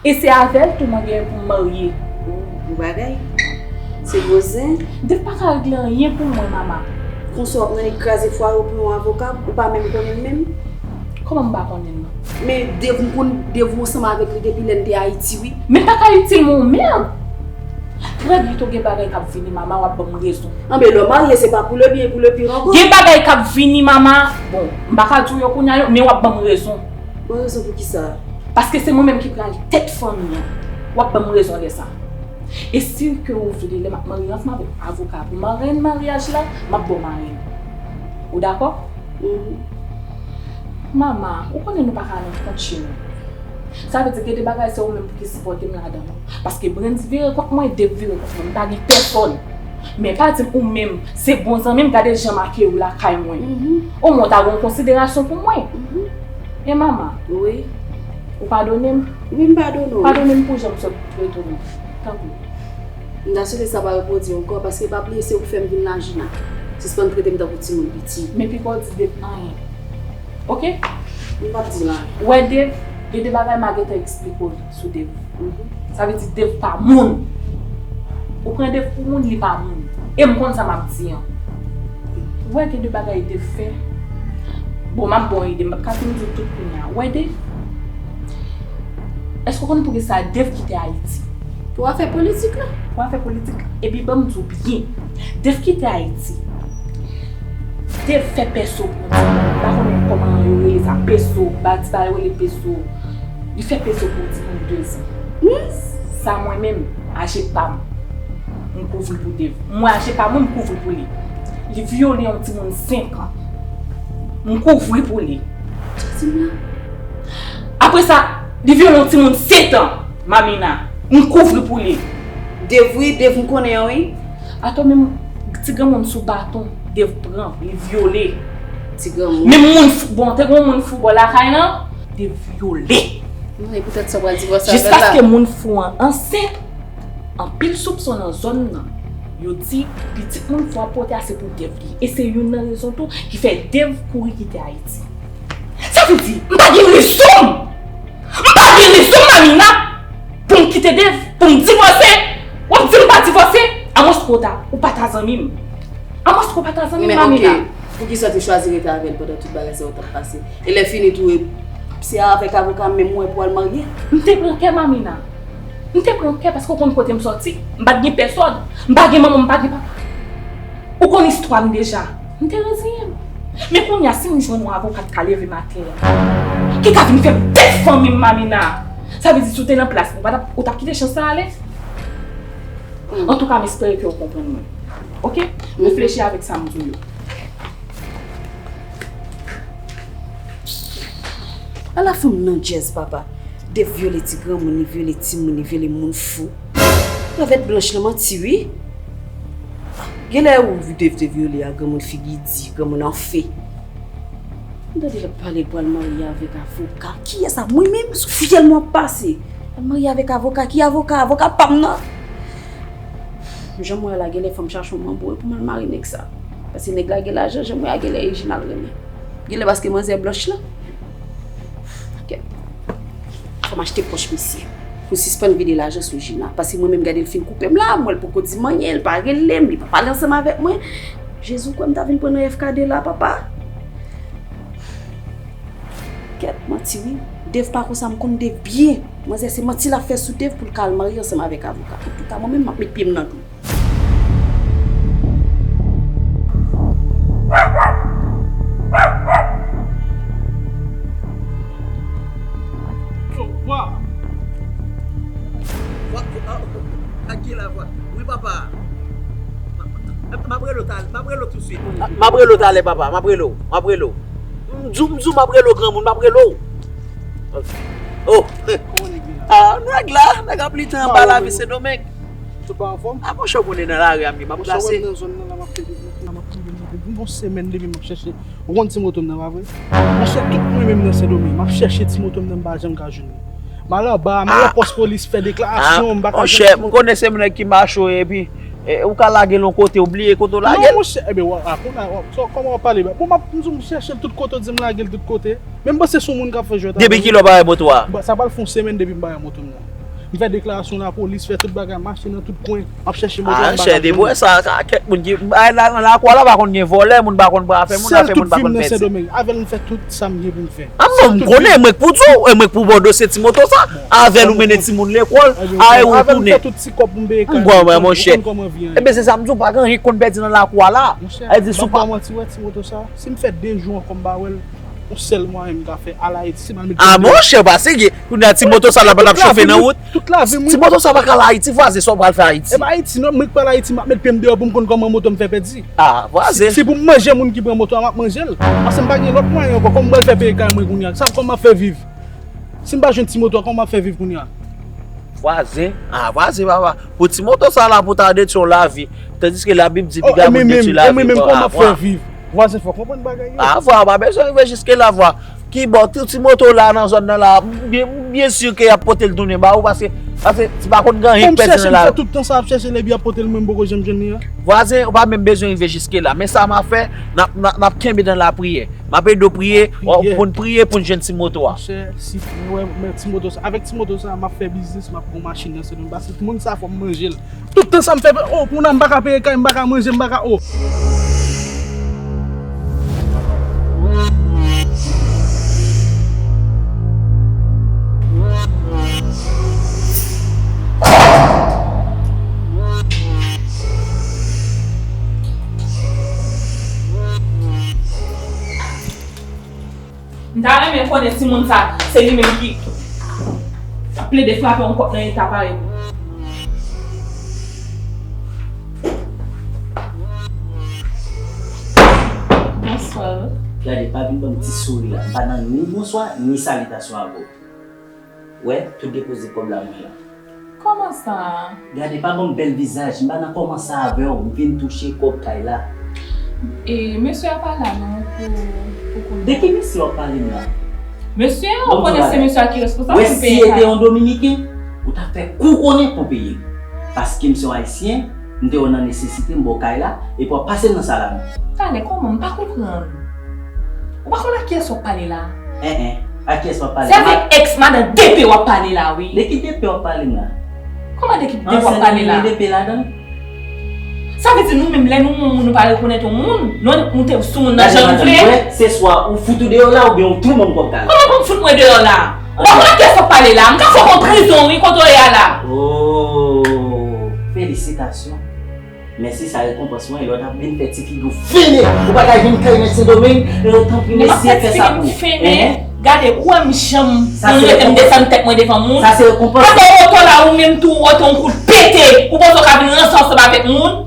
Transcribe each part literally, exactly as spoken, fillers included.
E se avè l tou mwen genyen pou m marye. Ou, ou bagay. Se gwo zen. Dev pa ka regle anyen pou mwen, mama. Konsa w ap rann li kraze fwa yo pou yon avoka, ou pa menm konnen l menm? Kòman m pa konnen l non? Men Dev m konn Dev ou ansanm avèk li depi lè n te Ayiti wi. Men pa ka itil mwen w mèd. Trè byento gen bagay k ap vini, mama, w ap ban m rezon. Anben lè w marye se pa pou le byen e pou le pire ankò. Gen bagay k ap vini, mama. Bon, m pa ka di w yo kounye a yo, men w ap ban m rezon. Ban rezon pou kisa? Paske se mwen menm ki pral tèt fanmi an. W ap ban m rezon lè sa. E si ke ou vle, lè m ap marye ansanm avèk avoka pou marenn maryaj la, m ap ba w marenn. Ou dakò? Mhm. Mama, ou konnen nou pa ka nan kont chimè. Sa vle di gen de bagay se ou menm pou ki sipòte m ladan yo. Paske Brens vire kont mwen, Dev vire kont mwen, m pa gen pèsòn. Men pa di m ou menm, se bon zanmi m, gade jan m akeyi w lakay mwen. Mhm. Omwen w ta gen yon konsiderasyon pou mwen. Mhm. E mama, wi, ou padone m? Wi, m padone w. Padone m pou jan m sot retounen. Tanpri. M ta swete sa pa repwodui ankò, paske pa bliye se ou k fè m vin la, Jina. Sispann trete m tankou timoun piti. Men pika w di Dev anyen. Oke? M p ap di l anyen. Ou wè Dev, gen de bagay m a gentan eksplike w sou Dev. Mhm. Sa vle di Dev pa moun. Ou pran Dev pou moun, li pa moun. E m konn sa m ap di an. Ou wè gen de bagay Dev fè. Bon, m ap ba w ide, m p ap ka fin di w tout kounye a. Ou wè Dev? Èske w konn poukisa Dev kite Ayiti? Pou afè politik la? Pou afè politik la. Epi ban m di w byen. Dev kite Ayiti. Dev fè pèso pou yon timoun. M pa konnen kòman yo rele sa. Peso. Ba ti ba yo rele peso. Li fè peso pou yon timoun de zan. Hmm? Sa mwen menm, aje pa m. M kouvri pou Dev. M wè aje pa mwen, m kouvri pou li. Li vyole yon timoun senk an. M kouvri pou li. Sa di m la? Apre sa, li vyole yon timoun sèt an, Mamina. M kouvri pou li. Dev wi, Dev m konnen an wi. Atò menm ti granmoun sou baton, Dev pran, li vyole. Ti granmoun. Menm moun fou, bon, te gen yon moun fou bò lakay lan, Dev vyole. Non, e poutèt sa w pral divòse avè l la. Jiskaske moun fou an ansent. Anpil soupson nan zòn nan, yo di pitit moun fò ap pote a se pou Dev li. E se youn nan rezon tou ki fè Dev kouri kite Ayiti. Sa vle di, m pa gen rezon! M pa gen rezon, Mamina, pou m kite Dev, pou m divòse. W ap di m pa divòse? Amwens ke w ta, ou pa ta zanmi m. Amwens ke w pa ta zanmi m, Mamina. Men oke, poukisa w te chwazi rete avè l pandan tout bagay sa yo t ap pase? E lè fini tou, e, se avèk avoka m menm ou wè pou w al marye? M te pran kè, Mamina. M te pran kè paske w konn kote m sòti. M pa t gen pèsòn. M pa gen manman, m pa gen papa. Ou konn istwa m deja. M te reziyen m. Men kounye a, si m jwenn yon avoka k ka leve m atè a, ki ka vin fè m tèt fanmi m, Mamina, sa vle di si w te nan plas mwen, ou pa t ap, ou t ap kite chans sa ale? Antouka, m espere ke w konprann mwen. Oke? Reflechi avèk sa m di w yo. Ala fanm nan djèz, papa. Dev vyole ti granmoun, li vyole timoun, li vyole moun fou. Krevèt blanch lan manti wi. Genlè ou Dev te vyole a, granmoun figi di, granmoun anfe. M tande l ap pale l pral marye avèk avoka. Kiyès sa? Mwen menm sou fyèl mwen ap pase. Al marye avèk avoka? Ki avoka? Avoka pa m nan. Jan m wè la, genlè fò m chache yon manbo pou m al mare nèg sa. Paske nèg la gen lajan, jan m wè a, genlè e Gina l renmen. Genlè paske manzè blanch lan. Kèt. Fò m achte pòch misye. Pou sispann vide lajan sou Gina. Paske mwen menm gade l fin koupe m la, m wè l poko di m anyen, l pa rele m, li pa pale ansanm avèk mwen. Jezi, ou kwè m ta vin pran nan F K de la, papa? Kèt, manti wi. Dev pa konsa, m konn Dev byen. Manzè se manti l ap fè sou Dev pou l ka al marye ansanm avèk avoka. Antouka, mwen menm m ap met pye m nan dlo. Vwa! Vwa, vwa, a, a ki la vwa? Wi, papa. M, m, m ap rele w talè, m ap rele w tousuit. M ap rele w talè, papa, m ap rele w, m ap rele w. M di w, m di w, m ap rele w granmoun, m ap rele w. Oh! Kòman nèg yo ye? Ah, nèg la, nèg ap lite anba lavi Sendomeng. Tout pa anfòm? Ah, monchè, ou konnen nan lari a m ye, m ap plase. Monchè, ou wè m nan zòn nan la, m ap plede, m ap plede monte. Gen yon semèn depi m ap chèche. Ou konn ti moto m nan, pa vre? Monchè, tout mwen menm nan Sendomeng, m ap chèche ti moto m nan, m pa janm ka jwenn li. M al anba, m al nan pòs polis, fè deklarasyon, m pa ka jwenn. Monchè, m konnen se nèg ki mache w ye, epi, e, ou ka lage l yon kote, ou bliye kote w lage l. Non, monchè, ebyen, w a, a, kounye a, w a, sa, kòman w ap pale? Bon, m ap, m di w, m chèche l tout kote, w di m lage l tout kote. Men m panse se yon moun k ap fè jwèt avè m. Depi kilè w pa wè moto a? Sa pral fè yon semèn depi m pa wè moto m nan. M fè deklarasyon lapolis, fè tout bagay, mache nan tout kwen, m ap chèche moto a, m pa ka jwenn li. Chè, depi w wè sa, sa kèk moun ki, ay, la, nan lakou a la, pa konn gen vòlè, moun pa konn pran afè moun, afè moun pa konn pèdi. Sèl tout vi m nan Sendomeng, avè l m fè tout sa m gen pou m fè. A non, m konnen, mwen k pou di w, e mwen k pou ba w dosye ti moto sa, avè l ou mennen timoun lekòl, a e ou tounen. Avè l m fè tout ti kòb pou m peye kay mwen, ou konn kòman vi an ye. Ebyen, se sa m di w, pa gen anyen k konn pèdi nan lakou a la. Monchè, m ap ba w manti, wè ti moto sa, si m fè de jou ankò m pa wè l, yon sèl mwayen m ka fè, al Ayiti, si m al met pye m deyò. A monchè, pa serye. Kounye a ti moto sa la pa t ap chofe nan wout. Tout lavi m, wi. Ti moto sa pa ka al Ayiti, vwazen, sa w pral fè Ayiti? E pa Ayiti non, mwen k pral Ayiti, m ap met pye m deyò pou m konn kòman moto m fè pèdi. A, vwazen. Si, si pou m manje moun ki pran moto a, m ap manje l. Paske m pa gen lòt mwayen ankò, kòman m pral fè peye kay mwen kounye a? Sa, kòman m ap fè viv? Si m pa jwenn ti moto a, kòman m ap fè viv kounye a? Vwazen, a, vwazen, papa. Pou ti moto sa la, pou ta detwi yon lavi. Tandiske Labib di, piga moun detwi lavi. Oh, e mwen menm, e mwen menm, kòman m ap fè viv? Vwazen, fò w konprann bagay yo. A, vwa, pa bezwen rive jiske la, vwa. Kibò, ti, ti moto la nan zòn nan la, m byen, m byen si ke y ap pote l tounen ba ou, paske, paske ti pa konn gen anyen k pèdi nan la. Bon, m chèche, m fè tout tan sa ap chèche l, epi y ap pote l, mwen m poko janm jwenn li an. Vwazen, ou pa menm bezwen rive jiske la. Men sa m ap fè, n ap, n ap, n ap kenbe nan lapriyè. M ap ede w priye, w ap, pou n priye pou n jwenn ti moto a. Monchè, si mwen, mwen, ti moto sa, avèk ti moto sa, m ap fè biznis, m ap gon machin nan, se nou, paske moun sa fò m manje l. Tout tan sa m fè, oh, moun nan m pa ka peye kay, m pa ka manje, m pa ka, oh. M ta renmen konnen si moun sa, se li menm ki ap plede frape yon kòk nan eta parèy mwen. Bonswa. Gade, pa vin ban m ti souri la. M pa nan ni bonswa, ni salitasyon avè w. Wè, tout depoze kòb la mwen la. Kòman sa? Gade, pa ban m bèl vizaj, m pa nan kòman sa avè w, m vin touche kòb kay la. E, mesye a pa la non, pou, pou kounye a. De ki mesye w ap pale m la? Mesye a, ou konnen se mesye a ki responsab pou peye kay. Wè, si e te yon Dominiken, ou ta fè kou konnen pou peye. Paske m se yon Ayisyen, m te wè w nan nesesite, m ba w kay la, epi w ap pase m nan sal a nou. Talè, kòman? M pa konprann. Ou pa konn ak kiyès w ap pale la? En, en. Ak kiyès w ap pale la? Se avèk èks madan D P w ap pale la, wi. De ki D P w ap pale m la? Kòman de ki D P w ap pale la? Ansyen dominiken D P ladan l? Sa vle di nou menm lè nou wè yon moun nou pa rekonèt yon moun, nou moute sou moun nan jan nou vle. Gade madanm, wè, se swa ou fout ou deyò la oubyen ou toumen m kòb kay la. Kòman pou m fout mwen deyò la? Ou pa konn ak kiyès w ap pale la? M ka fè w pran prizon wi kote w ye a la. Oh, felisitasyon. Mèsi, sa rekonpans mwen, lè w t ap vin fè ti figi w fennen, ou pa ka jwenn kay nan Sendomeng, e tanpri mesye fè sa pou ou. Gade, ou wè m jan m konn rete m desann tèt mwen devan moun. Sa se rekonpans. Pandan w oto la, ou menm tou, ou oto yon kout pete, ou panse w ka vin ranse ansanm avèk moun?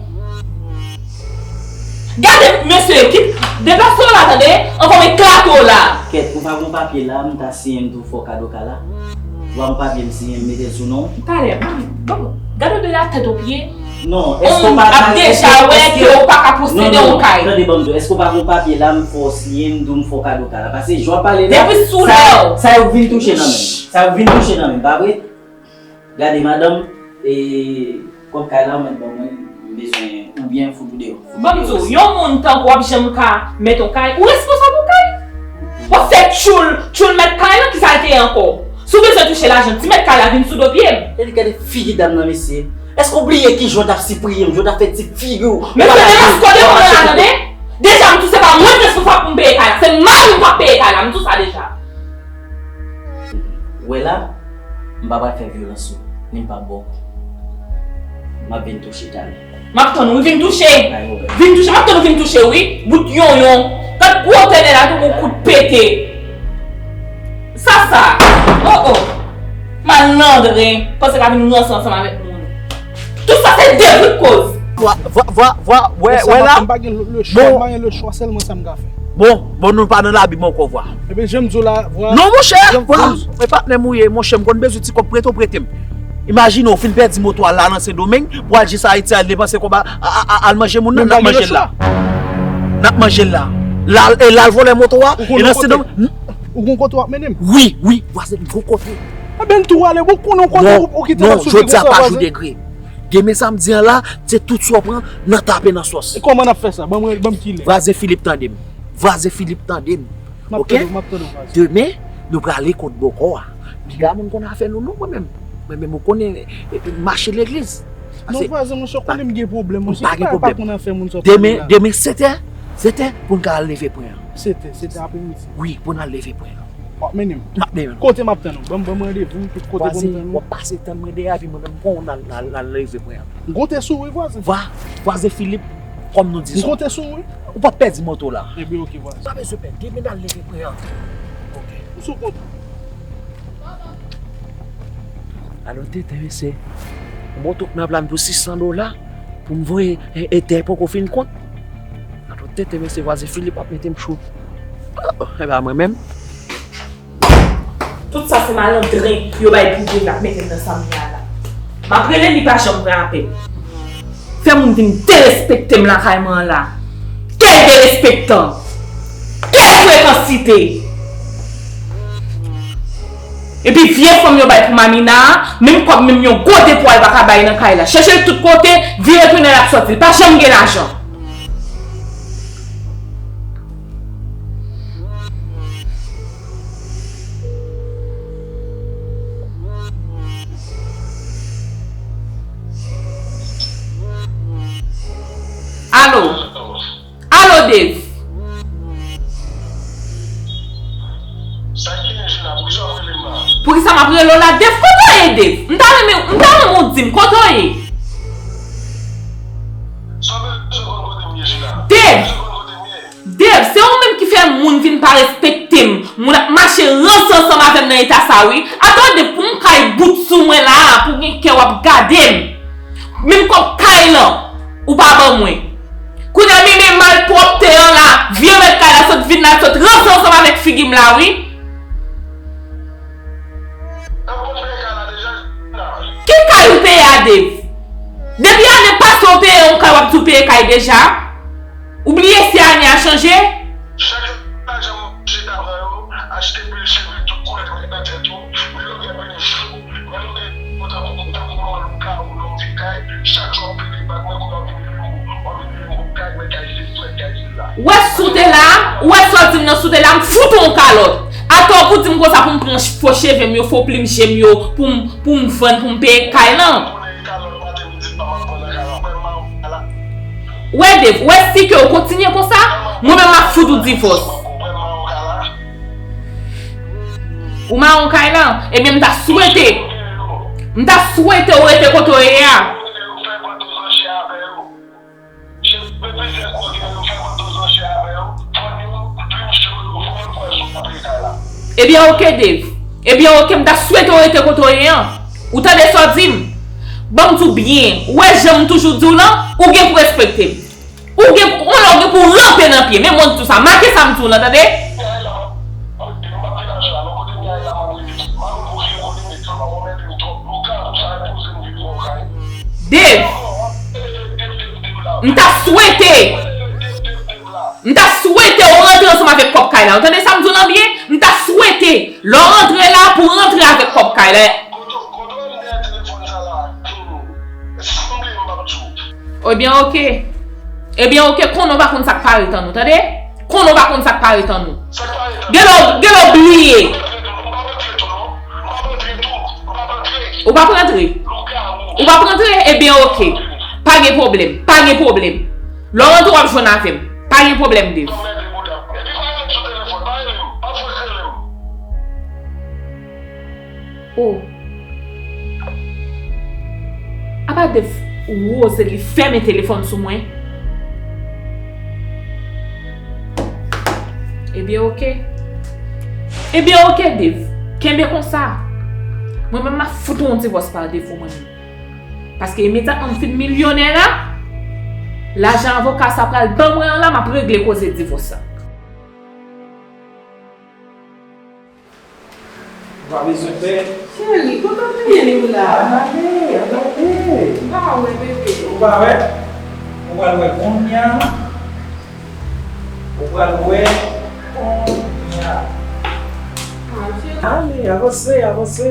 Gade, mesye, kit, deplase w la, tande, ankò m eklate w la. Kèt, ou pa gon papye la, m ta siyen m tou fò kado ka la. Ou pa gon papye m siyen m mete l sou non w. Talè, bon, bon, gade w de la tèt o pye. Non, èske w pa pale, ap deja wè ke w pa ka posede yon kay. Non, non, tande ban m di w, èske w pa gon papye la m fè w siyen m di w m fè w kado kay la? Paske jan w ap pale la, depi sou lè w, sa yo vin touche nan men m. Sa yo vin touche nan men m, pa vre? Gade madanm, e, kòb kay la ou mèt ban mwen, m bezwen oubyen fout ou deyò. Ban m di w, yon moun tankou w ap janm ka mèt yon kay, ou responsab yon kay? W ap fè tchoul, tchoul mèt kay lan, kisa l te ye ankò? Si w bezwen touche lajan, ti mèt kay la vin sou do pye m. E li gade figi dam nan, mesye. Èske w bliye kijan w t ap sipriye m, jan w t ap fè ti figi w? Mesye, demaske w devan mwen la, tande? Deja, m di w se pa mwen k responsab pou m peye kay la. Se mari m k ap peye kay la, m di w sa deja. Wè la, m pa pral fè vyolans sou ou, ni m p ap ba w kou. M ap vin touche talè. M ap tann ou vin touche. Vin touche, m ap tann ou vin touche wi. Bout yonyon. Gad gwo tènè la tankou kout pete. Sa sa. Oh oh. Malandren. Panse ka vin ranse ansanm avèk moun. Tout sa se de bout koz. Vwa, vwa, vwa, vwa, wè, wè la. M pa gen le chwa, m pa gen le chwa, sèlman sa m ka fè. Bon, bon, nou pa nan Labib ankò, vwa. Ebyen, jan m di w la, vwa. Non, monchè, vwa, mwen patnè m ou ye, monchè, m konn bezwen ti kòb prete w prete m. Imajine w fin pèdi moto a la nan Sendomeng, pou al jis Ayiti, al depanse kòb a, a, a, a, al manje moun nan, n ap manje l la. N ap manje l la. La, e la l vòlè moto a, e nan Sendomeng. Ou gon kote w ap mennen m? Wi, wi, vwazen, m gon kote. Ebyen, n tou ale, bon, konnen yon kote ou kite m ap soufri konsa, vwazen. Non, non, jodi a pa jou degre. Demen samdi an la, se tout sa w pran, n a tape nan sòs. E kòman n ap fè sa? Ban mwen, ban m kilè. Vwazen Filip tande m. Vwazen Filip tande m. Oke? M ap tande w, m ap tande w, vwazen. Demen, nou prale kot bòkò a. Piga moun konn afè nou non, mwen menm. Mwen menm ou konnen, e, e, mache legliz. Non, vwazen, monchè, ou konnen m gen pwoblèm, monchè. M pa gen pwoblèm. Demen, demen sèt è, sèt è pou n ka al leve pwen an. Sèt è, sèt è apremidi. Wi, pou n al leve pwen an. W ap mennen m? M ap mennen w. Kote m ap tann ou? Ban m, ban m randevou, kote pou m tann ou? Vwazen, w ap pase tann mwen deyò, epi mwen menm pran w, n al, n al, n al leve pwen an. M gonte sou ou wi, vwazen. Vwa, vwazen Filip, kòm nou di sa. M gonte sou ou wi. Ou p ap pèdi moto la. Ebyen, oke, vwazen. Pa bezwen pè, demen n al leve pwen an. Oke. Ou sou kont? Alò, tenten, mesye. Yon moto k nan plan pou sis san dola pou m voye, e, e, tè poko fin kont. Alò, tenten, mesye, vwazen Filip ap mete m cho. Oh, e pa mwen menm. Tout sa se malandren yo bay pou vre k ap mete m nan sa m ye a la. M ap rele li pa janm pran apèl. Fè moun vin derespekte m lakay mwen an la. Kèl derespektan! Kèl frekansite! Epi vye fanm yo bay pou Mamina a, menm kòb menm yon gwo depwa l pa ka bay nan kay la. Chèche l tout kote, vire tounen l ap sòti. Li pa janm gen lajan. Alo? Alo, Dave? Sa k genyen, Jina? Poukisa w ap rele m la? Poukisa m ap rele w la? Dave, kote w ye, Dave? M ta renmen, m ta renmen w di m kote w ye. Sa w bezwen konn kote m ye, Jina? Dave! Sa w bezwen konn kote m ye? Dave, se ou menm ki fè moun vin pa respekte m. Moun ap mache ranse ansanm avè m nan eta sa, wi. Atò, Dave, pou m kay bout sou mwen la a, pou gen kè w ap gade m. Menm kòb kay lan, ou pa ban mwen. Kounye a, men, men malpwòpte an la, vye mèt kay la sot vin la, sot ranse ansanm avèk figi m la, wi. Ki kay ou peye a, Dave? Depi ane pase ou peye yon kay, w ap di w peye kay deja? Ou bliye si ane a chanje? Chak jou lajan m chita pran yo, achte pil cheve tout koulè k mèt nan tèt ou, men yo gen pil jou, men yo gen yo tankou, tankou manman loup garou nan yon vye kay, chak jou w ap pede bat mwen, kounye a w vin rele m, w ap vin rele m pou kay, men kay se frèt, kay se la. Ou wè si w te la, ou wè sa w di m nan, si w te la, m fout ou yon kalòt. Atò pou di m konsa pou m pran fo cheve m yo, fo plim je m yo, pou m, pou m vann, pou m peye kay lan. Ou wè Dave, ou wè si ke w kontinye konsa, mwen menm m ap fout ou divòs. Ou mawon kay lan, ebyen m ta swete, m ta swete w rete kote w ye a. Ebyen oke Dave. Ebyen oke, m ta swete w rete kote w ye an. Ou tande sa w di m? Ban m di w byen, ou wè jan m toujou di w lan, ou gen pou respekte m. Ou gen, ou lè w gen pou w ranpe nan pye, men mwen di w sa, make sa m di w lan, tande? Dave, m ta swete, m ta swete w rantre ansanm avèk kòb kay la. Ou tande sa m di w lan byen? M ta swete, lè w rantre la, pou w rantre avèk kòb kay la. Ebyen, oke. Ebyen, oke, konnen w pa konn sa k parèt an nou, tande? Konnen w pa konn sa k parèt an nou. Gen lè w, gen lè w bliye. Ou p ap rantre? Ou p ap rantre? Ebyen, oke. Pa gen pwoblèm. Pa gen pwoblèm. Lè w rantre, w ap jwenn avè m. Pa gen pwoblèm, Dave. Oh. Apa Dave woze li fèmen telefòn sou mwen? Ebyen, oke. Ebyen, oke, Dave. Kenbe konsa. Mwen menm, m ap fout ou yon divòs pa defo, mwen menm. Paske imedyatman m fin milyonè la, lajan avoka sa pral ban mwen an la, m ap regle koze divòs sa. Ou pa bezwen pè. Cheri, kote w genyen li w la? Ann ale, ann ale. M pa wè bebe. Ou pa wè? Ou pral wè kounye a. Ou pral wè kounye a. Ah, cheri. Ale, avanse, avanse.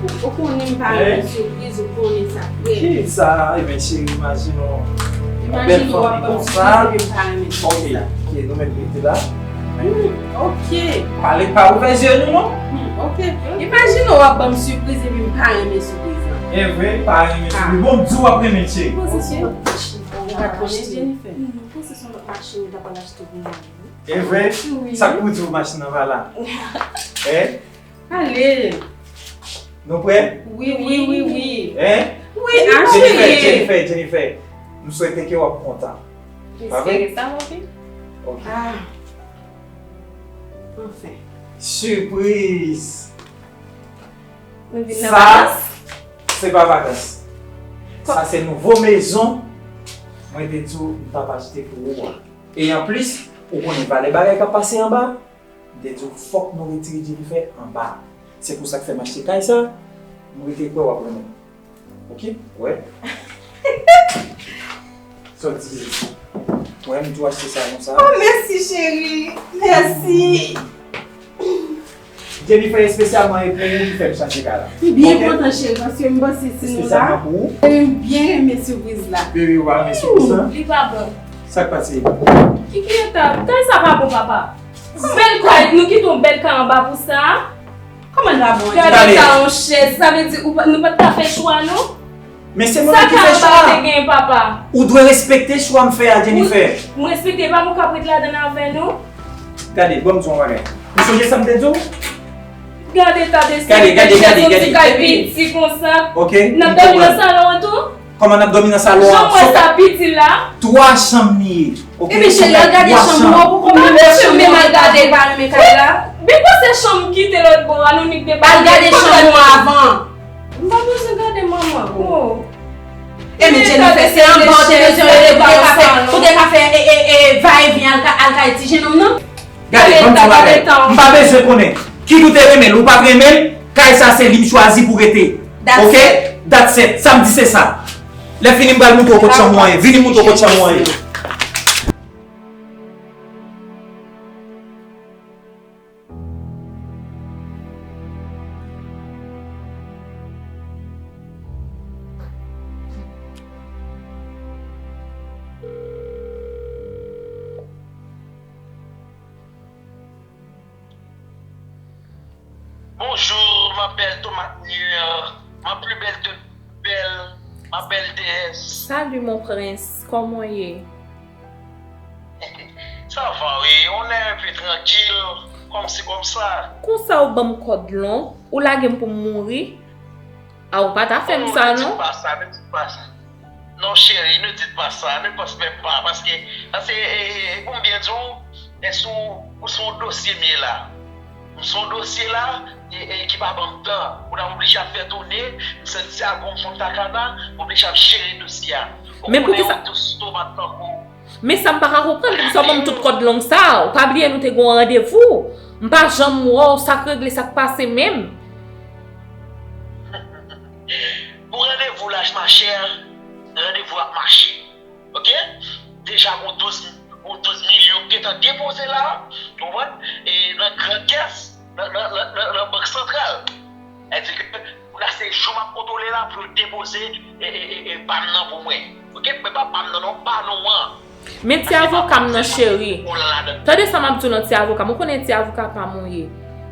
Ou, ou konnen m pa renmen sipriz, ou konnen sa frè. Kisa? Ebyen, cheri, imajine w. Yon bèl fanmi konsa. Imajine w ap ban m sipriz, epi m pa renmen sa. Ok, ok, nou mèt rete la. Hmm, ok. Pale pa ouvè zye nou non. Hmm, ok. Imajine w ap ban m sipriz epi m pa renmen sipriz lan. E vre, pa renmen sipriz. Bon, m di w ap renmen cheri. Bon, se sye. Ou pa t konnen Jennifer. Hmm, m panse se yon lòt machin li ta pral achte pou mwen. E vre? Wi. Sa k pou di w machin nan pa la? Eh? Ale. Nou prè? Wi, wi, wi, wi. Hein? Wi, ah, Jennifer, cheri. Jennifer, Jennifer, m swete ke w ap kontan. Pa vre? Espere sa, papi. Ok. Ah. Anfen. Sipriz! Nou vin nan vakans? Sa, se pa vakans. Sa, se nouvo mezon mwen te di w m t ap achte pou ou a. E anplis, ou konnen valè bagay k ap pase anba, m te di w fòk nou retire Jennifer anba. Se pou sa k fè m achte kay sa, m rete kwè w ap renmen. Ok? Wè. Sa w di? Wè, m tou achte sa konsa. Oh, mèsi, cheri. Mèsi. Jennifer, espesyalman e pou ou ki fè m chanje kay la. M byen kontan, cheri, paske m panse si nou la. Espesyalman pou ou. E m byen renmen sipriz la. Bebe, ou pa renmen sipriz la? Li pa bon. Sa k pase? Ki ki eta? Kay sa pa bon, papa. Yon bèl kay, nou kite yon bèl kay anba pou sa. Kòman l pa bon? Gade eta yon chèz, sa vle di ou pa, nou pa t ka fè chwa, non? Men se mwen menm ki fè chwa. Sa kay anba ou te genyen, papa? Ou dwe respekte chwa m fè a, Jennifer. M respekte, pa pou k ap ret ladann avè nou. Gade, ban m di w yon bagay. Ou sonje sa m te di w? Gade eta de sipriz, yon ti kay piti konsa. Ok. N ap dòmi nan salon an tou? Kòman n ap dòmi nan salon an? Jan m wè sa piti la. Twa chanm li ye. Ok, ebyen cheri, al gade chanm ou an pou konn menm chanm ou an. Al gade chanm ou an avan. Al gade chanm ou an avan. M pa bezwen gade manman. Oh. Ebyen Jennifer, se anba ou te bezwen rete pou te ka fè, pou te ka fè e, e, e, va e vyen al ka, al kay ti jennonm nan? Gade, ban m di w yon bagay. M pa bezwen konnen. Kit ou te renmen l, ou pa t renmen l, kay sa se li m chwazi pou rete. Ok? That's it. Sa m di se sa. Lè fini m pral montre w kot chanm ou an ye. Vini m montre w kot chanm ou an ye. Bonjour, ma belle tomat mûre, ma plus belle de belle, ma belle déesse. Salut mon prince, kòman w ye? Sa va wi, on est un peu tranquille, kòmsi kòmsa. Konsa ou ban m kòd long, ou lage m pou m mouri. A, ou pa ta fè m sa non. Non, ne dites pas ça, ne dites pas ça. Non, chérie, ne dites pas ça, ne pense même pas, paske, paske, e, e, e, pou m byen di w, e sou, ou sou dosye m ye la. M sou dosye la, e, e, ki pa ban m tan. Ou ta oblije ap fè tounen, m santi se ak ou m fon takana, m oblije ap jere dosye a. Ou konnen yon dous tomat tankou Men sa m pa ka konprann, poukisa w ban m tout kòd long sa a? Ou pa bliye nou te gen yon randevou? M pa janm wè w, sa k regle, sa k pase menm? Pou randevou la, ma chère, randevou ap mache. Ok? Deja gon douz, gon douz milyon k gentan depoze la, ou konprann? E nan gran kès, nan, nan, nan, nan, nan bank santral. Sa vle di ke pou la se jou m ap kontwole la pou yo depoze e, e, e, e pa m nan pou mwen. Ok? Men pa pa m nan non, pa nou an. Men ti avoka m nan cheri. Tande sa m ap di w nan ti avoka m. Ou konnen ti avoka pa m ou ye.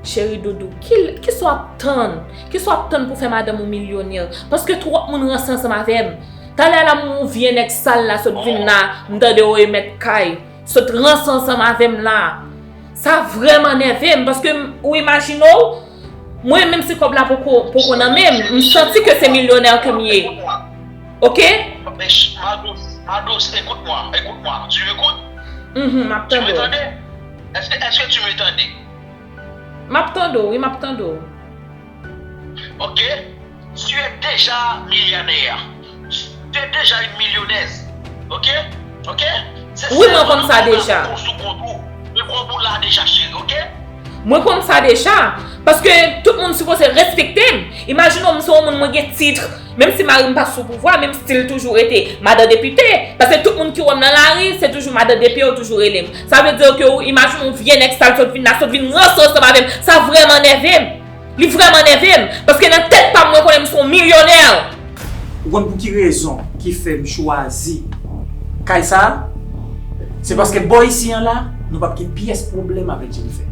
Cheri doudou, ki, kisa w ap tann? Kisa w ap tann pou fè madanm ou milyonè? Paske twòp moun ranse ansanm avè m. Talè a la m wè yon vye nèg sal la sot vin la, m tande yo remèt kay. Sot ranse ansanm avè m la. Sa vrèman nève m, paske m, ou imajine w, mwen menm si kòb la poko, poko nan men m, m santi ke se milyonè ke m ye. Ok? Ma douce, ma douce, écoute-moi, écoute-moi. Tu m'écoutes? Mhm, m ap tande w. Tu m'entends? Est-ce que, est-ce que tu m'entends? M ap tande w, wi, m ap tande w. Ok? Tu es déjà millionnaire. Tu es déjà une millionnaise. Ok? Ok? Wi, mwen konn sa deja. Sou kont ou. Men kòb ou la deja, cheri, ok? Mwen konn sa deja. Paske tout moun sipoze respekte m. Imajine w, m se yon moun, mwen gen tit. Menm si mari m pa sou pouvwa, men m still toujou rete madan depite. Paske tout moun ki wè m nan lari, se toujou madan depite yo toujou rele m. Sa vle di ke ou imajine yon vye nèg sal sot vin la, sot vin ranse ansanm avè m. Sa vrèman nève m. Li vrèman nève m. Paske nan tèt pa m, mwen konnen m se yon milyonè. Ou konn pou ki rezon ki fè m chwazi kay sa a? Se paske bò isi an la, Nou p ap gen pyès pwoblèm avèk Jennifer.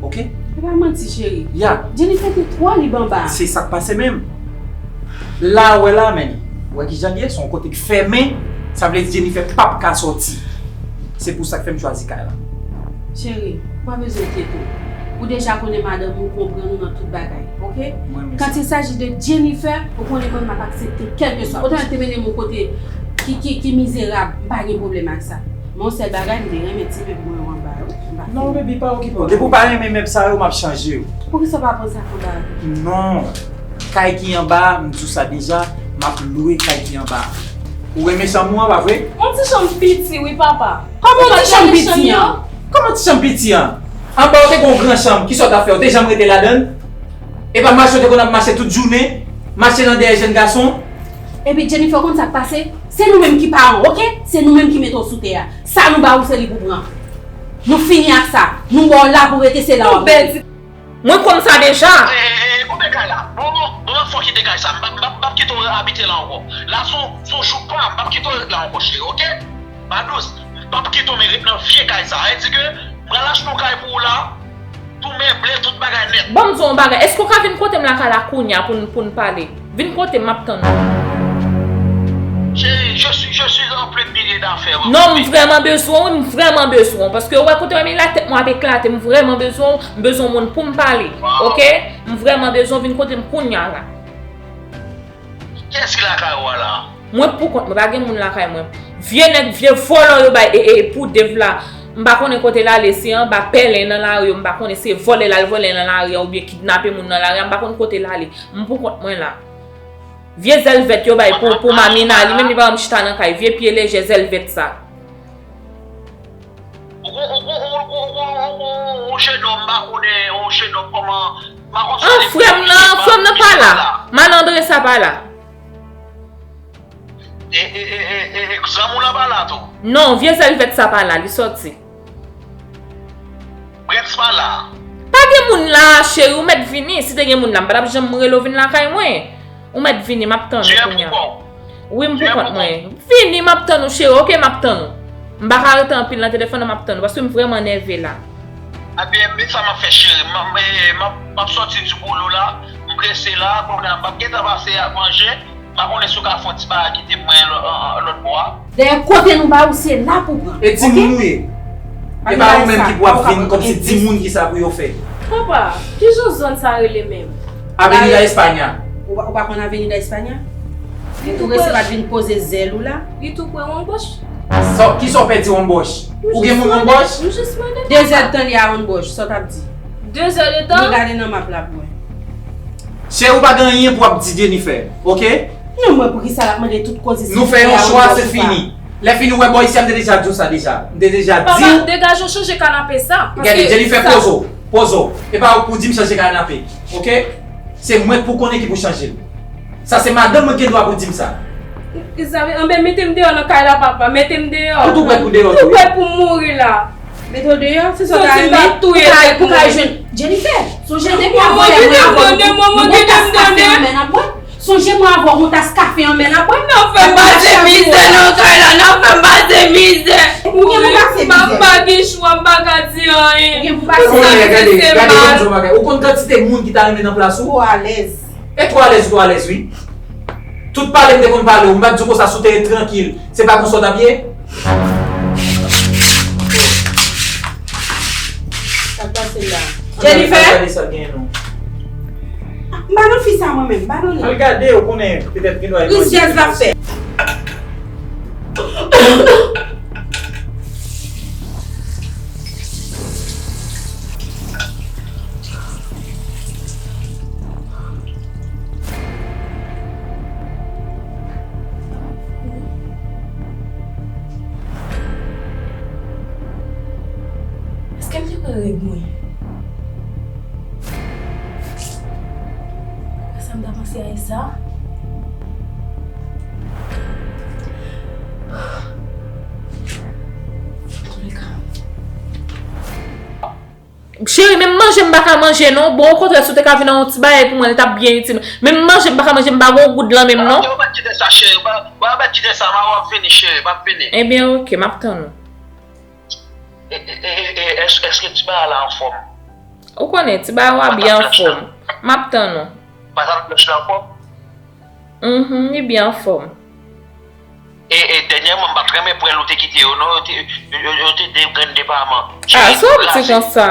Oke? Se pa manti, cheri. Ya. Jennifer te twò lib anba. Se sa k pase menm. La, ou wè la, Manny. Ou wè kijan l ye? Se yon kote k fèmen. Sa vle di Jennifer p ap ka sòti. Se pou sa k fè m chwazi kay la. Cheri, ou pa bezwen enkyete w. Ou deja konnen madanm ou konprann ou nan tout bagay, oke? Quand il s'agit de Jennifer, ou konnen mwen m ap aksepte kèlkeswa. Otan l te mennen m yon kote ki, ki, ki mizerab, m pa gen pwoblèm ak sa. Men yon sèl bagay, m te renmen ti mèb mwen yo anba yo. M pa fini. Non, baby, pa okipe w. Depi w pa renmen mèb sa yo, m ap chanje yo. Poukisa w pa pran sa k anba a? Non. Kay ki anba a, m di w sa deja, m ap lwe kay ki anba a. Ou renmen chanm ou an, pa vre? Yon ti chanm piti, wi, papa. Kòman yon ti chanm piti an? Kòman ti chanm piti an? Anba w te gen yon gran chanm, kisa w t ap fè? Ou te janm rete ladan l? E pa mache w te konn ap mache tout jounen? Mache nan dèyè jèn gason? Epi Jennifer, ou konn sa k pase? Se nou menm ki paran w, oke? Se nou menm ki mete w sou tè a. Sa nou ba ou, se li pou pran. Nou fini ak sa. Nou ba w la pou w rete, se la w ap rete. Mwen konn sa deja. Konbyen kay la? Bon, bon, bon, fò kite kay sa. M p ap, m p ap, m p ap kite w abite la ankò. La se yon, se yon jou pa m, m p ap kite w ret la ankò, cheri, oke? Madous, m p ap kite w men ret nan vye kay sa. Sa vle di ke m pral achte yon kay pou ou la, tou meble, tout bagay nèt. Ban m di w yon bagay, èske w ka vin kote m lakay la kounye a pou n, pou n pale? Vin kote m, m ap tann ou. Chérie, je suis, je suis rempli de milliers d'affaires. Non, m vrèman bezwen w, wi, m vrèman bezwen w. Paske ou wè kote w ye la, tèt mwen ap eklate, m vrèman bezwen w, m bezwen yon moun pou m pale. Oke? M vrèman bezwen w, vin kote m kounye a la. Kiyès ki lakay ou a la? Mwen poukont mwen, pa gen moun lakay mwen. Vye nèg, vye vòlò yo bay e, e, pou Dave la. M pa konnen kote l ale, se anba pèlen nan lari yo, m pa konnen se vòlè l al vòlè nan lari a oubyen kidnape moun nan lari a, m pa konn kote l ale. M poukont mwen la. Vye zèl vèt yo bay pou, pou Mamina, li menm li pa janm chita nan kay. Vye pye lejè zèl vèt sa. Ou gon, ou gon, ou gon, ou gon, ou gon, ou gon, ou gon jenòm, m pa konnen, yon jenòm kòman, m pa konn sa li. Ah, frè m nan, frè m nan pa la. Malandren sa pa la. E, e, e, e, e, e, granmoun lan pa la tou? Non, vye zèl vèt sa pa la, li sòti. Brens pa la? Pa gen moun la, cheri, ou mèt vini. Si te gen moun la, m pa t ap janm rele w vin lakay mwen. Ou mèt vini, m ap tann ou kounye a. Wi, m poukont mwen. Vini, m ap tann ou, cheri, oke, m ap tann ou. M pa ka rete anpil nan telefòn nan, m ap tann ou, paske m vrèman nève la. Ebyen, men sa m ap fè, cheri. M, m, m ap, m ap sòti di boulo la, m prese la, kounye a, m p ap gentan pase ak manje. M pa konnen si w ka fè yon ti bagay kite m mwen lò, lòt bò a. Dayè, kote nou ba ou, se la pou pran. E timoun ou ye. E pa ou menm ki pou ap vin kòmsi timoun ki sa pou yo fè. Papa, kijan zòn sa rele menm? Avenida España. Ou pa, ou pa konn Avenida España? Ou resi pa t vin poze zèl ou la? Li tou pre yon bòch. Sa, kisa w pèdi yon bòch? Ou gen moun yon bòch? M jis mande. De zè tan li a yon bòch, sa w t ap di? De zè de tan? Vin gade nan map la pou wè. Cheri, ou pa gen anyen pou w ap di Jennifer, oke? Non, mwen poukisa l ap mande tout koze sa. Nou fè yon chwa, se fini. Lè fini, ou wè bò isi a, m te deja di w sa deja. M te deja di w. Papa, degaje w, chanje kanape sa. Gade, Jennifer, poze w. Poze w. E pa ou pou di m chanje kanape, oke? Se mwen k pou konnen ki pou chanje l. Sa se madanm mwen ki gen dwa pou di m sa. Isabelle, anben mete m deyò nan kay la papa, mete m deyò. Ou tou prèt pou deyò tou wi. Tou prèt pou m mouri la. Mete w deyò, se sa w ta renmen pou w ka jwenn Jennifer. Sonje depi avanyè mwen avè w nou gon tas kafe an men n ap bwè. Sonje mwen avè w gon tas kafe an men n ap bwè. N ap fè m pase mizè nan kay la, n ap fè m pase mizè. Ou gen pou pase mizè. M pa gen chwa, m pa ka di anyen. Ou gen pou pase mizè. Gade, gade, gade yon bagay. Ou konn kantite moun ki ta renmen nan plas ou? Ou alèz. E twò alèz ou twò alèz wi. Tout pale m te konn pale w, m pa t di w konsa si w te ret trankil, se pa konsa w t ap ye? Sa k pase la? Jennifer? Gade sa l genyen non. M pa nan fi sa mwen menm, m pa nan li. Al gade, ou konnen petèt gen dwa e manje. Rizyèz l ap fè. Èske m te pran règ mwen? Sa m ta panse a e sa? Antouleka. Cheri, menm manje m pa ka manje non. Bon, okontrè, si w te ka vin ak yon ti bagay pou mwen, li t ap byen itil mwen. Menm manje m pa ka manje, m pa gen yon goud lan menm non. Ou pa t kite sa, cheri. Ou pa t kite sa, m ap vini, cheri. M ap vini. Ebyen, oke, m ap tann ou. E, e, e, e, èske, èske ti bagay la anfòm? Ou konnen, ti bagay w a byen anfòm. M ap tann ou. Matant Blanch la anfòm? Mhm, li byen anfòm. E, e dènyèman, m pa t renmen pwèl ou te kite yo, non, yo te, yo, yo, yo te de grenn depaman. Ah, sa w ap di konsa?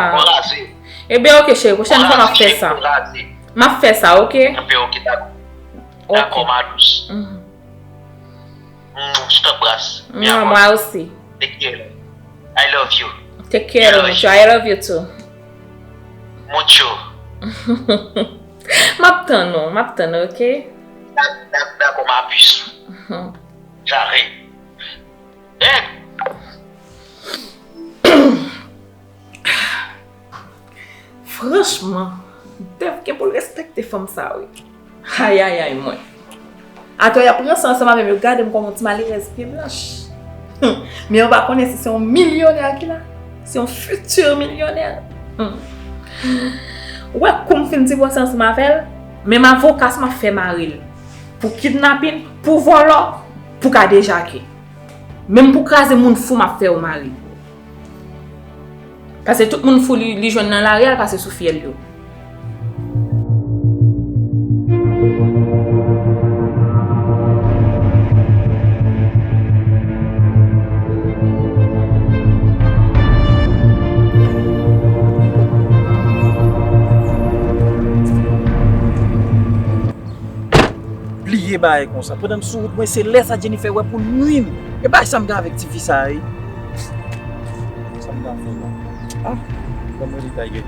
Ebyen, oke, cheri, pwochèn fwa m ap fè sa. M ap fè sa, oke? Ebyen, oke, dakò. Dakò, ma douce. Mhm. Mm, je t'embrasse. Mi amor. Moi aussi. Take care. I love you. Take care, mucho. I love you too. Mucho. M ap tann ou, m ap tann ou, oke? Dak-, dak-, dakò, ma puce. Mhm. J'arrive. Eh! Franchman, Dev gen pou l respekte fanm sa, wi. Ayayay, mwen. Atò, y ap ranse ansanm avè m, yo gade m kòm yon ti malerèz pye blanch. Hum, men yo pa konnen si se yon milyonè ki la. Se yon fiti milyonè. Hum. Ou wè kou m fin divòse ansanm avè l, menm avoka sa m ap fè mare l. Pou kidnapin, pou vòlò, pou kadejake. Menm pou kraze moun fou m ap fè yo mare. Paske tout moun fou li, li jwenn nan lari a, l pase sou fyèl yo. Bliye bagay konsa. Pandan m sou wout mwen, se lè sa Jennifer wè pou l nwi m. E bagay sa m gen avèk tifi sa a, wi. Sa m ta fè la? Ah, ban m rele Tiger.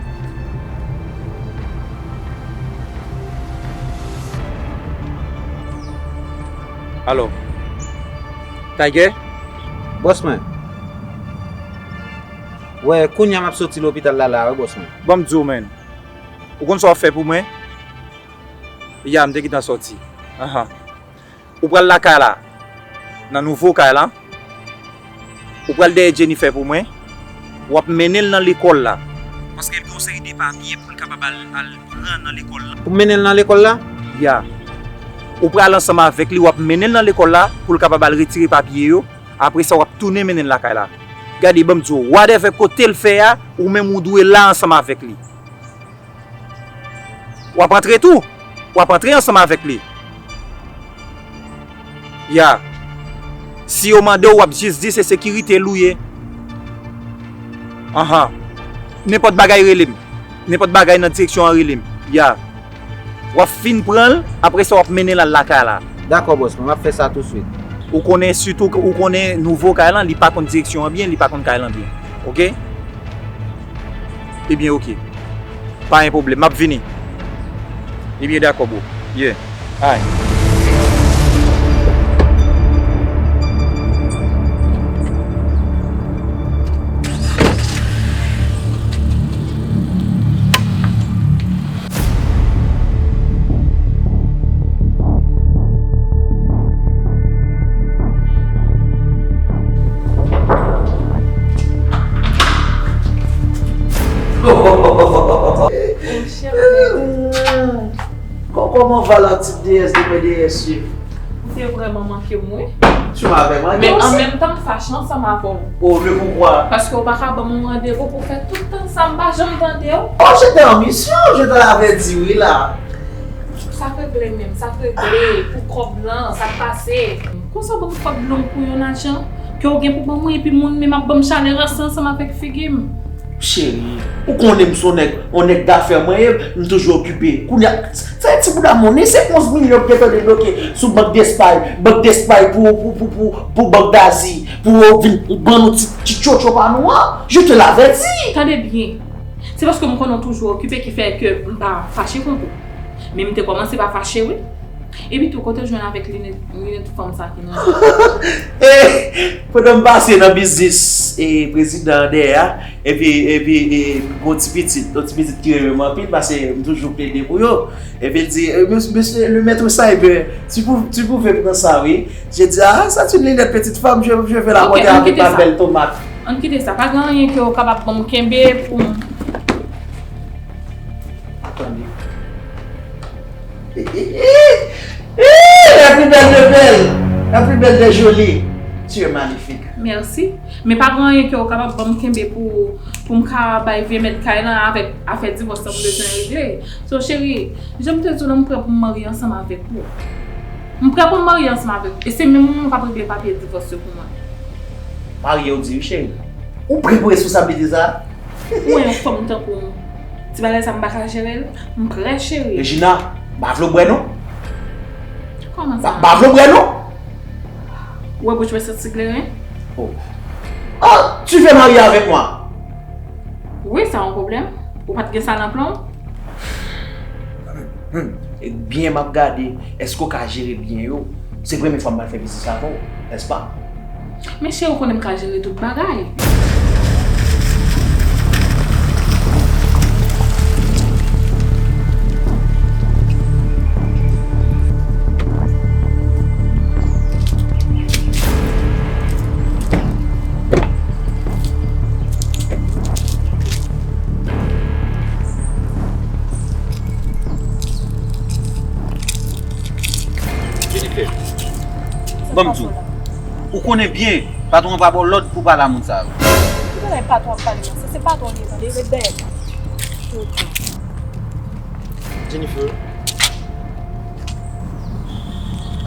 Alo. Tiger? Bòs mwen. Wè, kounye a m ap soti lopital la, la, wi, bòs mwen. Ban m di w, man. Ou konn sa w ap fè pou mwen? Ya, m te gentan sòti. Ahan. Ou pral lakay la, nan nouvo kay la. Ou pral dèyè Jennifer pou mwen. W ap mennen l nan lekòl la. Paske l gen yon seri de papye pou l kapab al, al pran nan lekòl la. Pou mennen l nan lekòl la? Ya. Ou pral ansanm avèk li, w ap mennen l nan lekòl la pou l kapab al retire papye yo. Apre sa, w ap tounen mennen l lakay la. Gade, ban m di w, whatever kote l fè a, ou menm ou dwe la ansanm avèk li. W ap antre tou. W ap antre ansanm avèk li. Ya. Si yo mande w, w ap jis di se sekirite l ou ye. Anhan. Nenpòt bagay, rele m. Nenpòt bagay nan direksyon an, rele m. Ya. W ap fin pran l, apre sa w ap mennen l al lakay la. Dakò, bòs mwen, m ap fè sa touswit. Ou konnen, sitou ou konnen nouvo kay lan, li pa konn direksyon an byen, li pa konn kay lan byen. Oke? Ebyen, oke. Pa gen pwoblèm, m ap vini. Ebyen, dakò, bro. Yeah. Ay. Monchè, Kò-, kòman va la petite déesse de mes déesses? Ou te vrèman manke m, wi. Tu m'avais manqué aussi. Men an menm tan, m fache ansanm avè w. Oh, mais pourquoi? Paske w pa ka ban m yon randevou pou fè tout tan sa, m pa janm tande w. Oh, j'étais en mission, je te l'avais dit, wi la. Sa k regle menm, sa k regle pou kòb lan, sa k pase? Konsa w ban m kòb long pou yon ajan ke w gen pou ban mwen, epi moun menm ap ban m chalè ranse ansanm avèk figi m. Cheri, ou konnen m se yon nèg, yon nèg dafè mwen ye, m toujou okipe. Kounye a, sa ti bouda monnen, se onz milyon k gentan debloke sou Bank Despay. Bank Despay pou, pou, pou, pou, pou Bank Dazi, pou yo vin ban nou ti, ti tchotcho pa nou an. Je te l'avais dit. Tande byen. Se paske m konnen w toujou okipe ki fè ke m pa fache kont ou. Men m te kòmanse pa fache, wi. Epi tou, kote w jwenn avèk linèt, linèt fanm sa ki nan je w? E, pandan m pase nan biznis, e, prezidan an dèyè a, epi, epi, e, gon ti pitit, yon ti pitit ki renmen m anpil, paske m toujou plede pou yo. Epi l di, e, mes-, mesye, le maître Cyber, tu pou-, tu pouvais prendre ça, oui. Je dis, ah, c'est une lunette petite femme, je, je vais la porter avec ma belle tomate. Ann kite sa. Pa gen anyen ke w kapab ban m kenbe pou m. Tande. La plus belle de belles, la plus belle des jolies. Tu es magnifique. Mèsi. Men pa gen anyen ke w kapab ban m kenbe pou, pou m ka bay vye mèt kay lan avèk afè divòs lan m bezwen regle. So, cheri, jan m te di w lan, m prè pou m marye ansanm avèk ou. M prè pou m marye ansanm avèk ou. E se menm ou menm k ap regle papye divòs yo pou mwen. Marye, w di wi, cheri. Ou prè pou responsablite sa a? Ou wè yon fanm tankou m, ti bagay sa m pa ka jere l. M prè, cheri. Regina, m pa vle w bwè non. Kòman sa? M pa vle w bwè non. Ou wè bouch mwen santi kleren? Oh. Oh, tu veux marier avec moi? Wi, sa yon pwoblèm. Ou pa t gen sa nan plan w? Ebyen, m ap gade, èske w ka jere byen yo? Se premye fwa m pral fè biznis avè w, nèspa? Men cheri, ou konnen m ka jere tout bagay. Jennifer, ban m di w, ou konnen byen, patwon an pa ba w lòd pou w pale a moun sa yo. Ki bagay patwon ap pale konsa? Se patwon li ye, tande, ret dèyè l. Jennifer.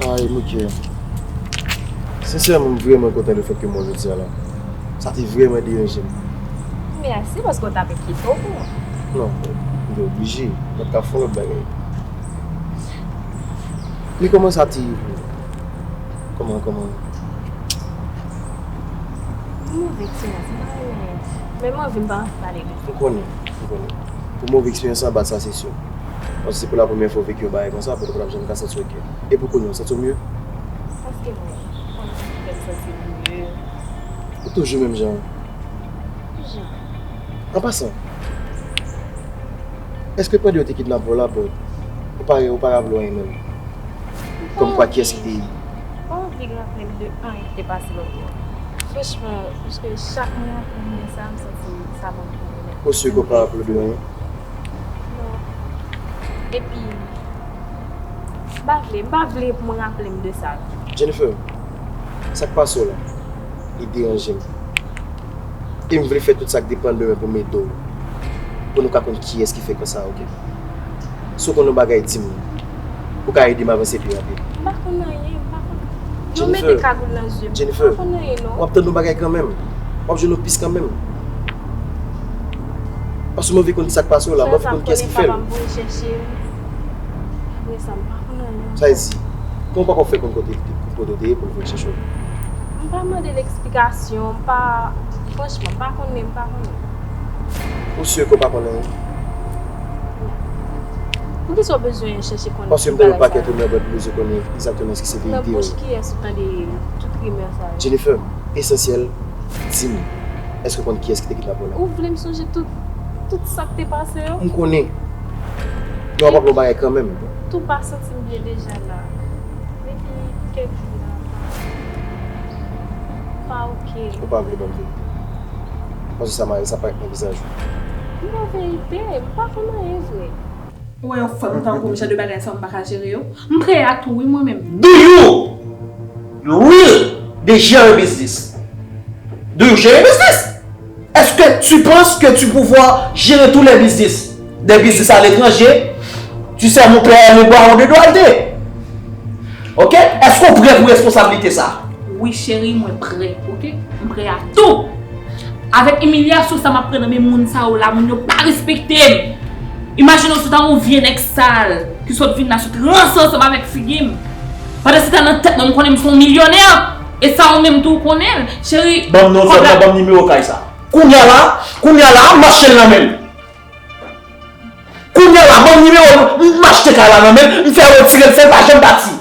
Ay, Mickey. Sensèman, m vrèman kontan lefètke m wè w jodi a la. Sa te vrèman deranje m. Mèsi paske w t ap enkyete w pou mwen. Non, m te oblije. M pa t ka fè yon lòt bagay. Men kòman sa te ye pou ou? Kòman, kòman? Yon move eksperyans, m pa renmen. Men m anvi, m pa anvi pale de sa. M konnen, m konnen. Pou move eksperyans lan, bat sa se si. Paske se pou la premyè fwa w veki yon bagay konsa, poutèt w pa t ap janm ka santi w byen. E pou kounye a, w santi w mye? Paske mwen, konn sa ki fè m santi m mye. Ou toujou menm jan an? Ki jan? An pasan, èske pandan yo te kidnape w la, bon, ou pa, ou pa raple w anyen menm? Kòmkwa kiyès ki te... M pa anvi raple m de anyen ki te pase lòt bò. Franchman, paske chak mwen raple m de sa, m santi sa ban m pwoblèm. Ou si ke w pa raple w de anyen? Non. Epi, m pa vle, m pa vle pou mwen raple m de sa. Jennifer, sa k pase w la, li deranje m. E m vle fè tout sa k depann de mwen pou m ede w. Pou nou ka konn kiyès ki fè kò sa a, oke? Si w konn yon bagay, di m li. Ou ka ede m avanse pi rapid. M pa konn anyen, m pa konn. Yo mete kagoul nan zye m. Jennifer, m pa konn anyen, non. W ap tann yon bagay kanmenm. W ap jwenn yon pis kanmenm. Paske m anvi konn sa k pase w la, m anvi konn kiyès ki fè l. Frè sa m konnen papa m voye chèche m. Apre sa, m pa konn anyen ankò. Sa vle di, kòman papa w fè konn kote, kote w te ye pou l voye chèche w? M pa mande l eksplikasyon, m pa, franchman, m pa konnen, m pa konnen. Ou si ke w pa konn anyen? Poukisa w bezwen chèche konnen tout bagay sa yo? Paske m tande yon pakèt rimè, but m bezwen konnen egzakteman èske se verite yo. Nan bouch kiyès ou tande tout rimè sa yo? Jennifer, esansyèl, di m, èske w konn kiyès ki te kidnape w la? Ou vle m sonje tout, tout sa k te pase yo? M konnen. Men w ap raple yon bagay kanmenm. Tou pa santi m byen deja la. Depi kèk jou la, pa oke. Ou pa vle ban m verite. Paske sa mare, sa parèt nan vizaj ou. M ba w verite, m pa konn anyen vre. Ou wè yon fanm tankou m, jan de bagay sa yo m pa ka jere yo. M prè a tou wi mwen menm. Do you really de jere biznis? Do you jere biznis? Est-ce que tu penses que tu pouvoir gérer tous les business? Des business à l'étranger? Tu sais, mon père est le baron de Duarte. Ok? Èske w prè pou responsablite sa? Wi, cheri, mwen prè, ok? M prè a tou. Avèk imilyasyon sa m ap pran nan men moun sa yo la, moun yo pa respekte m. Imajine w si w ta yon vye nèg sal ki sot vin la, sot ranse ansanm avèk figi m. Pandan se tan nan tèt mwen, m konnen m se yon milyonè. E sa ou menm tou w konnen l, cheri. Ban m non, sèlman ban m nimewo kay sa. Kounye a la, kounye a la, mache l nan men l. Kounye a la, ban m nimewo l, m achte kay la nan men l, m fè retire l, fè l pa janm pati.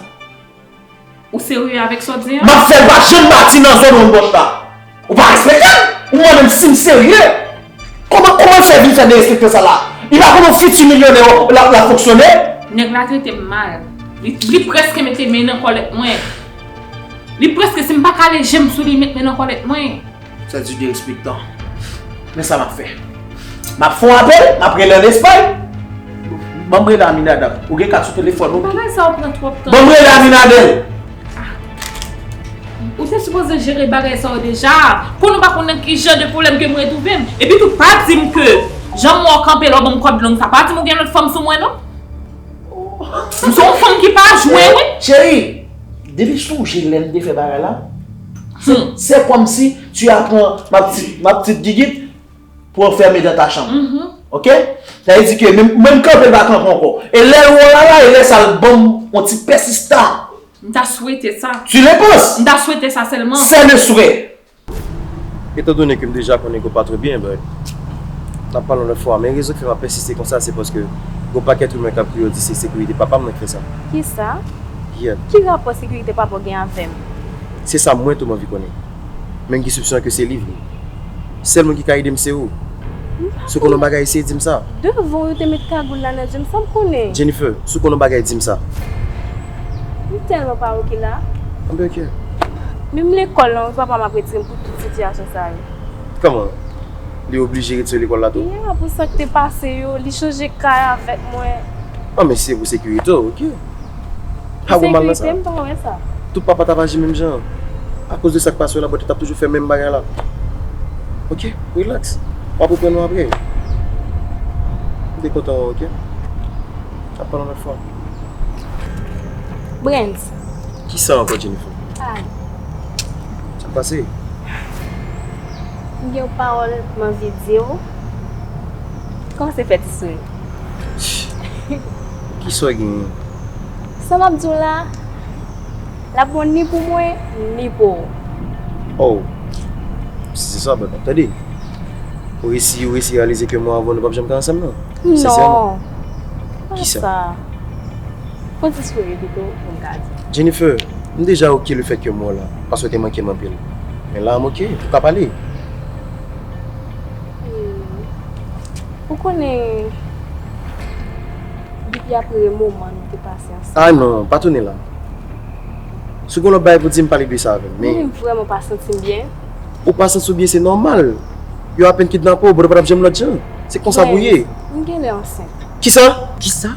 Ou serye avèk sa w di an? M ap fè l pa janm pati nan zòn Wonn Bòch la. Ou pa respekte m? Ou mande m si m serye? Kòman, kòman l fè vin fè derespektan sa la? Li pa konn yon fiti milyonè l ap, l ap fonksyone? Nèg la trete m mal. Li, li prèske mete men nan kòlèt mwen. Li prèske, si m pa kale je m sou li, li met men nan kòlèt mwen. Sa di derespektan. Men sa m ap fè. M ap fè yon apèl, m ap rele ann Espay. Ban m rele Aminadab. Ou gen kat sou telefòn ou? Bagay sa yo pran twòp tan. Ban m rele Aminadab. Ah. Ou te sipoze jere bagay sa yo deja. Konnen ou pa konnen ki jan de pwoblèm ke mwen retwouve m. Epi tou, pa di m ke jan m wè w kanpe la w ban m kòd long sa, pa di m ou gen lòt fanm sou mwen non. M se yon fanm ki pa jwe wi. Cheri, depi sonje lè n te fè bagay la, se kòmsi tu apprends ma petite, ma petite gigit pour enfermer dans ta chambre. Ok? Sa vle di ke menm, menm kanpe l pa kanpe ankò. E lè l wè w la la, e lè sa l ban m yon ti pèsistan. M ta swete sa. Tu le penses? M ta swete sa sèlman. C'est le souhait. Etandone ke m deja konnen ke w pa twò byen, but n ap pale yon lòt fwa. Men rezon ki fè m ap pèsiste konsa, se paske gon pakèt rimè k ap kriye di se sekirite papa m nan ki fè sa. Kisa? Yeah. Ki rapò sekirite papa w gen avè m? Se sa mwen tou m anvi konnen. Men m gen sipsyon ke se li vre. Sèl moun ki ka ede m se ou. Si w konnen yon bagay, eseye di m sa. Devan w yo te met kagoul la nan je m, sa m konnen. Jennifer, si w konnen yon bagay, di m sa. M tèlman pa oke la. Anben oke. Menm lekòl lan, papa m ap retire m pou tout sitiyasyon sa yo. Kòman? Li oblije retire w lekòl la tou? Yeah, pou sa k te pase yo, li chanje kay avèk mwen. Anben si se pou sekirite w, oke. Pa gen mal nan sa. Sekirite, m pa wè sa. Tout papa t ap aji menm jan. Akoz de sa k pase w la, but t ap toujou fè menm bagay la. Oke, relax. W ap reprann ou apre. M te kontan wè w, oke? N ap pale yon lòt fwa. Brens. Kisa ankò, Jennifer? Ay. Sa k pase? M gen yon pawòl m anvi di w. Kòmanse fè ti souri. Kisa w genyen? Sa m ap di w la, l ap bon ni pou mwen, ni pou ou. Oh. Si se sa, but tande. Ou resi, ou resi reyalize ke mwen avè w nou p ap janm ka ansanm non. Sensèman. Non. Kisa? Fon ti souri pito pou m ka di. Jennifer, m deja oke lefèt ke m wè w la, paske w te manke m anpil. Men la m oke, ou ka pale. Hmm. Ou konnen, depi apre moman nou te pase ansanm. Ah non, pa tounen la. Si w gen lòt bagay pou di m, pale de sa avè m. Men mwen menm vrèman pa santi m byen. Ou pa santi w byen, se nòmal. Yo apèn kidnape w, but ou pa t ap janm lòt jan. Se konsa pou ye. Brens, m genlè ansent. Kisa? Kisa?